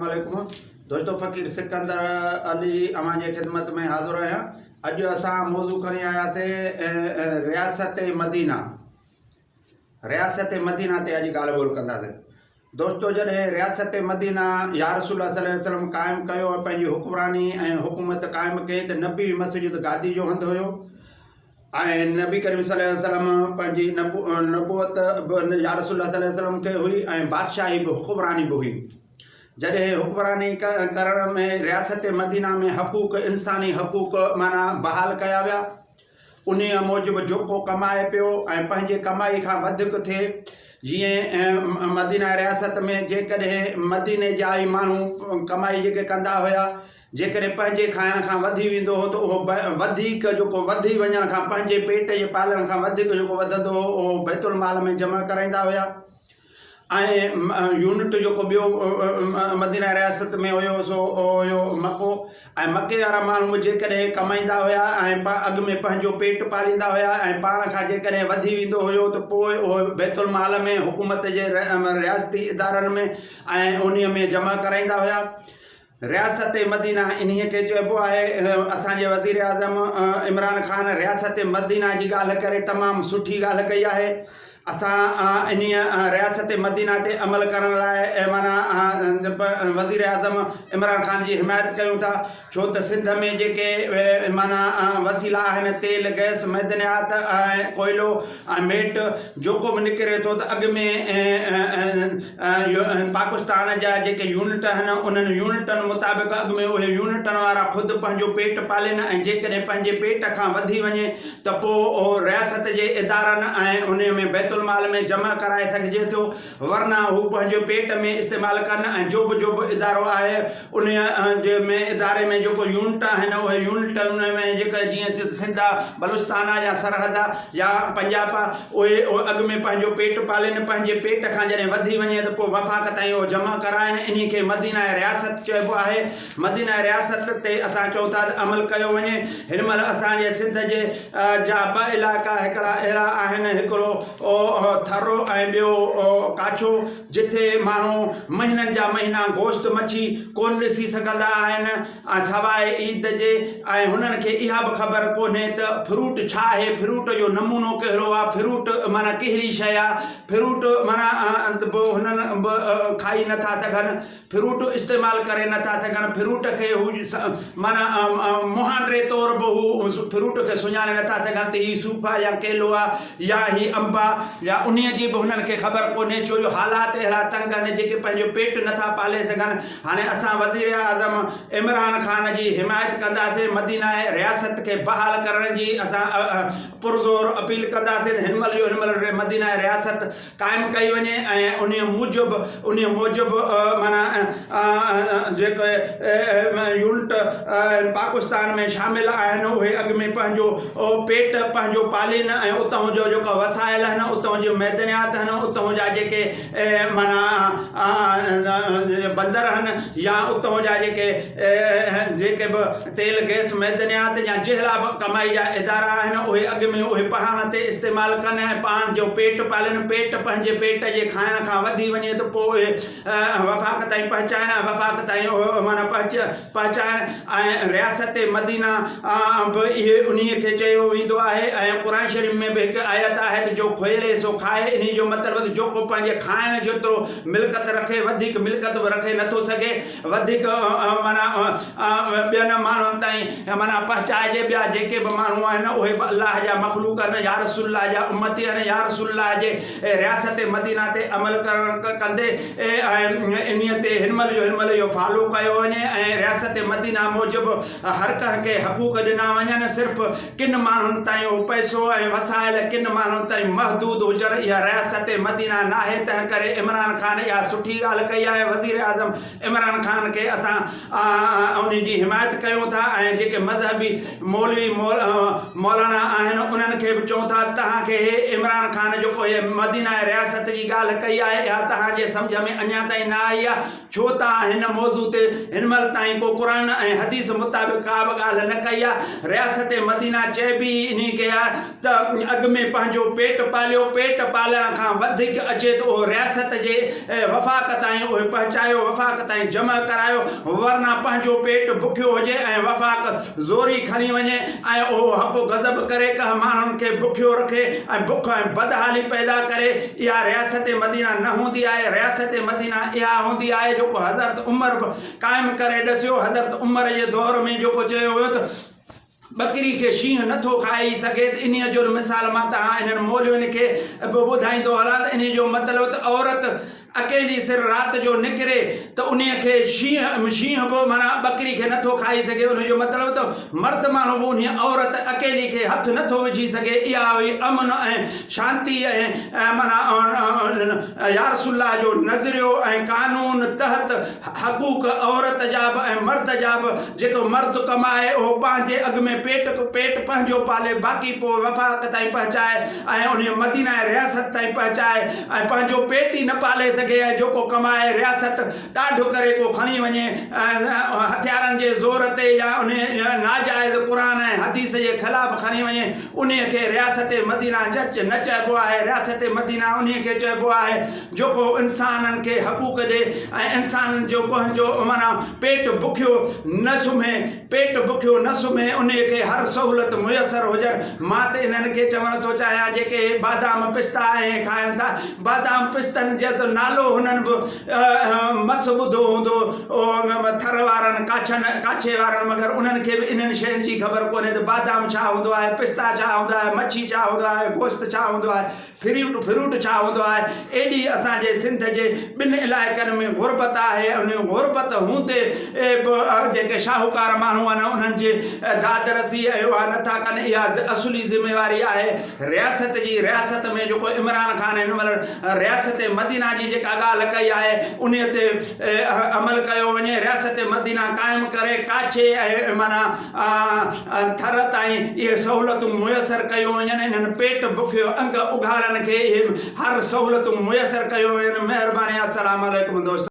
السلام عليڪم دوستو فقير سڪندر علي اوهان جي خدمت ۾ حاضر آهيان اڄ اسان موضوع کڻي آياسين رياست مدينه رياست مدينه تي اڄ ڳالهه ٻولهه ڪنداسين دوستو جڏهن رياست مدينه يا رسول الله صلي الله عليه وسلم قائم ڪيو ۽ پنهنجي حڪمراني ۽ حڪومت قائم ڪئي ته نبي مسجد گادي جو هنڌ هيو ۽ نبي ڪريم صلي الله عليه وسلم پنهنجي نبوت به يا رسول الله صلي الله عليه وسلم کي هئي ۽ بادشاهي به حڪمراني به هئي جڏهن حڪمراني ڪرڻ ۾ رياست مدينه ۾ حقوق انساني حقوق معنيٰ بحال ڪيا ويا انهيء موجب جوکو ڪمائي پيو ۽ پنهنجي ڪمائي کان وڌيڪ ٿئي جيئن مدينه رياست ۾ جيڪڏهن مديني جا ئي ماڻهو ڪمائي جيڪي ڪندا هيا جيڪڏهن پنهنجي کائڻ کان وڌي ويندو هو ته اهو وڌيڪ جيڪو وڌي وڃڻ کان پنهنجي پيٽ جي پالڻ کان وڌيڪ جيڪو وڌندو هو اهو بيت المال ۾ جمع ڪرائيندا هيا ۽ يونٽ جيڪو ٻيو مدينه رياست ۾ هيو سو اهو هيو مڪو ۽ مڪي وارا ماڻهو به جيڪڏهن ڪمائيندا هيا ۽ اڳ ۾ پنهنجو پيٽ پاليندا هيا ۽ پاڻ کان جيڪڏهن وڌي ويندو هيو ته پوء اهو بيت المال ۾ حڪومت جي رياستي ادارن ۾ ۽ انهي ۾ جمع ڪرائيندا هيا. رياست مدينه انهيء کي چئبو آهي. اسان جي وزيراعظم عمران خان رياست مدينه جي ڳالهه ڪري تمام سٺي ڳالهه ڪئي آهي. اسان انهيء رياست مدينه تي عمل ڪرڻ لاء معنيٰ وزيراعظم عمران خان جي حمايت ڪيون ٿا ڇو ته سنڌ ۾ جيڪي معنيٰ وسيلا آهن تيل، گئس، معدنيات ۽ ڪوئلو ۽ ميٽ جيڪو به نڪري ٿو ته اڳ ۾ پاڪستان جا جيڪي يونٽ آهن انهن يونٽن مطابق اڳ ۾ اهي يونٽن وارا خود پنهنجو پيٽ پالين ۽ جيڪڏهن پنهنجي پيٽ کان وڌي وڃي ته پوء اهو رياست جي ادارن ۽ انهي ۾ بيت المال ۾ جمع ڪرائي سگهجي ٿو ورنه هو پنهنجي پيٽ ۾ استعمال ڪن ۽ جو به جو به ادارو آهي انهيء جي ۾ اداري ۾ جيڪو يونٽ آهن اهي يونٽ ان ۾ جيڪا جيئن سنڌ آ بلوچستان آ يا سرحد آ يا پنجاب آ اهي اڳ ۾ پنهنجو پيٽ پالين پنهنجي پيٽ کان جڏهن وڌي وڃي ته پوء وفاق تائين اهو جمع ڪرائن انهي کي مدينه رياست چئبو آهي مدينه رياست تي اسان چئون ٿا ته عمل ڪيو وڃي هن مهل اسان جي سنڌ جي جا ٻه علائقا هڪڙا اهڙا آهن هڪڙو ٿر ۽ ٻيو ڪاڇو جتي ماڻهو مهينن جا مهينا گوشت مڇي ڪونه ڏسي سگهندا آهن ۽ سواء عيد جي ۽ هنن کي اها به خبر ڪونهي ته فروٽ ڇا آهي فروٽ جو نمونو ڪهڙو آهي فروٽ معنيٰ ڪهڙي شيء آهي فروٽ معنيٰ به هنن به کائي نٿا سگهن فروٽ استعمال ڪري نٿا سگهن، فروٽ کي هو معنيٰ مهانڊي طور به هو فروٽ کي سڃاڻي نٿا سگهن ته هي صوف آ يا ڪيلو آ يا هي انب آ يا انهيء جي به هنن کي خبر ڪونهي ڇو جو حالات اهڙا تنگ آهن جيڪي پنهنجو پيٽ نٿا پالي سگهن هاڻي اسان وزيراعظم عمران خان جي حمايت ڪنداسين مدينه رياست کي بحال ڪرڻ جي اسان پرزور اپيل ڪنداسين هن مهل جو هن مهل مدينه رياست قائم ڪئي وڃي ۽ انهيء موجب انهيء موجب معنيٰ جيڪي يونٽ پاڪستان ۾ شامل آهن اهي اڳ ۾ پنهنجو پيٽ پنهنجو پالين ۽ اتان جو جيڪا وسائل آهن اتان جون معدنيات آهن اتان جا جيڪي معنيٰ بندر آهن يا اتان جا جيڪي جيڪي به تيل، گئس، معدنيات يا جهڙا به ڪمائي جا ادارا آهن اهي اڳ ۾ اهي پاڻ تي استعمال ڪن ۽ پاڻ جو پيٽ پالين، پيٽ پنهنجي پيٽ جي کائڻ کان وڌي وڃي ته پوء اهي وفاق تائين پهچائن ۽ وفاق تائين اهي معنيٰ پهچ پهچائن ۽ رياست مدينه به اهي انهي کي چيو ويندو آهي ۽ قرآن شريف ۾ به هڪ آيت آهي ته جو کولي سو کائي انهي جو مطلب ته جيڪو پنهنجي کائڻ جيترو ملڪت رکي وڌيڪ ملڪت به رکي نٿو سگهي وڌيڪ معنيٰ ٻين ماڻهن تائين معنيٰ پهچائجي ٻيا جيڪي به ماڻهو آهن اهي به الله جا مخلوق آهن يا رسول الله جا امتي آهن يا رسول الله جي رياست مدينه تي عمل ڪرڻ ڪندي ۽ انهي تي هن مهل جو هن مهل اهو فالو ڪيو وڃي ۽ رياست مدينه موجب هر ڪنهن کي حقوق ڏنا وڃن صرف ڪن ماڻهن تائين اهو پئسو ۽ وسائل ڪن ماڻهن تائين محدود هجڻ اها رياست مدينه ناهي تنهن ڪري عمران خان اها سٺي ڳالهه ڪئي آهي وزيراعظم عمران خان کي اسان ان جي حمايت ڪيون ٿا ۽ جيڪي مذهبي مولوي مولانا آهن انهن کي به چئون ٿا توهان کي هي عمران خان جيڪو هي مدينه رياست جي ڳالهه ڪئي آهي اها توهان جي سمجهه ۾ اڃا تائين نه آئي آهي ڇو توهان هن موضوع تي هن مهل تائين ڪو قرآن ۽ حديث مطابق ڪا به ڳالهه نه ڪئي آهي رياست مدينه چئبي ئي انهي کي آهي ته اڳ ۾ پنهنجو پيٽ پاليو پيٽ پالڻ کان وڌيڪ اچي ته اهو رياست جي وفاق تائين اهي پهچايو وفاق تائين جمع ڪرايو ورنه پنهنجو پيٽ بکيو هجي ۽ وفاق زوري کڻي وڃي ۽ اهو حق غضب ڪري ڪنهن ماڻهن کي بکيو رکي ۽ بک ۽ بدحالي پيدا ڪري اها رياست مدينه نه هوندي آهي رياست مدينه اها هوندي آهي جيڪو حضرت عمر قائم ڪري ڏسيو حضرت عمر جي دور ۾ جيڪو چيو ويو ته ٻڪري کي شينهن نه ٿو کائي سگهي ته انهيء جو مثال مان توهان انهن مولوين کي به ٻڌائيندو هلان ته انهيء جو مطلب ته عورت اڪيلي سر رات جو نڪري ته انهيء کي شينهن شينهن به معنيٰ ٻڪري کي نه ٿو کائي سگهي انهيء جو مطلب ته مرد ماڻهو به انهيء عورت اڪيلي کي هٿ نه ٿو وجهي سگهي اها هئي امن ۽ شانتي ۽ معنيٰ يارسول الله جو نظريو ۽ قانون تحت حقوق عورت جا به ۽ مرد جا به، جيڪو مرد ڪمائي اهو پنهنجي اڳ ۾ پيٽ پيٽ پنهنجو پالي باقي پوء وفاق تائين پهچائي ۽ انهي مدينه رياست تائين پهچائي ۽ پنهنجو پيٽ ئي نه پالي سگهي ۽ جيڪو ڪمائي رياست ڏاڍ ڪري ڪو کڻي وڃي هٿيارن جي زور تي يا انهي ناجائز قرآن ۽ حديث جي خلاف کڻي وڃي انهي کي رياست مدينه نه چئبو آهي رياست مدينه انهي کي چئبو آهي جيڪو انسانن کي حقوق ڏي ۽ انسانن جو ڪنهن جو معنيٰ پيٽ بکيو نه سمهي، پيٽ بکيو نه سمهي، انهي کي هر سهولت ميسر هجن. مان ته انهن کي چوڻ ٿو چاهيان جيڪي هي بادام پستا ۽ کائن ٿا، بادام پستن جو ته نالو هنن به مس ٻڌو هوندو ٿر وارن ڪاڇن ڪاڇي وارن مگر انهن کي به انهن شين جي خبر ڪونهي ته بادام ڇا هوندو آهي، پستا ڇا هوندو آهي، مڇي ڇا هوندو آهي، گوشت ڇا هوندو آهي. فروٽ فروٽ ڇا هوندو آهي؟ ايڏي اسان جي سنڌ جي ٻن علائقن ۾ غربت آهي ان غربت هوندي به جيڪي شاهوڪار ماڻهو آهن انهن جي داد رسي ۽ اها نٿا ڪن اها اصلي ذميواري آهي رياست جي رياست ۾ جيڪو عمران خان هن مهل رياست مدينه جي جيڪا ڳالهه ڪئي آهي انهي تي عمل ڪيو وڃي رياست مدينه قائم ڪري ڪاڇي ۽ معنيٰ ٿر تائين اهي سهولتون ميسر ڪيون وڃن انهن پيٽ بکيو انگ اگهاڙن کي اهي هر سهولتون ميسر ڪيون وڃن مهرباني السلام عليڪم دوستو.